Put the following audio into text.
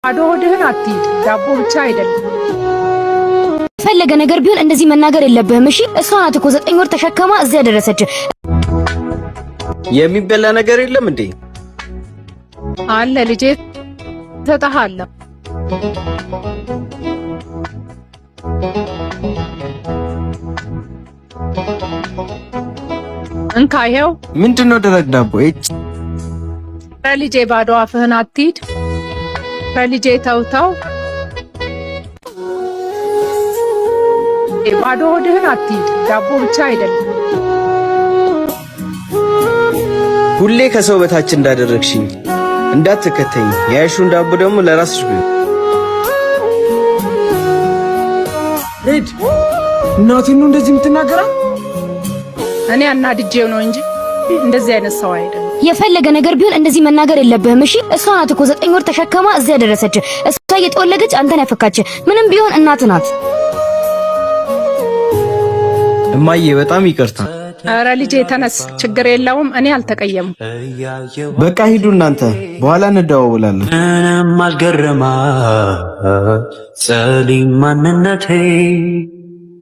ባዶ ሆድህን አትሂድ። ዳቦ ብቻ አይደለም። የፈለገ ነገር ቢሆን እንደዚህ መናገር የለብህም። እሺ፣ እሷ ናት እኮ 9 ወር ተሸከማ እዚያ ያደረሰች። የሚበላ ነገር የለም እንዴ? አለ ልጄ፣ እሰጥሃለሁ። እንካ ይኸው። ምንድነው ደረቅ ዳቦ? እጭ! ኧረ ልጄ፣ ባዶ አፍህን አትሂድ። ኧረ ልጄ፣ ተው ተው። ባዶ ሆድህን አትሂድ። ዳቦ ብቻ አይደለም። ሁሌ ከሰው በታች እንዳደረግሽኝ እንዳትከተኝ። ያይሹን ዳቦ ደግሞ ለራስሽ ብዩ። ሬድ፣ እናቴን ነው እንደዚህ የምትናገራት? እኔ አናድጄው ነው እንጂ እንደዚህ አይነት ሰው አይደለም። የፈለገ ነገር ቢሆን እንደዚህ መናገር የለብህም። እሺ፣ እሷ ናት እኮ 9 ወር ተሸከማ እዚያ ያደረሰች። እሷ እየጠወለገች አንተን ያፈካች። ምንም ቢሆን እናት ናት። እማዬ፣ በጣም ይቅርታ። ኧረ ልጄ ተነስ፣ ችግር የለውም። እኔ አልተቀየምኩም። በቃ ሂዱ እናንተ፣ በኋላ እንደዋወላለን። ምንም አልገረማት ጸሊም ማንነቴ።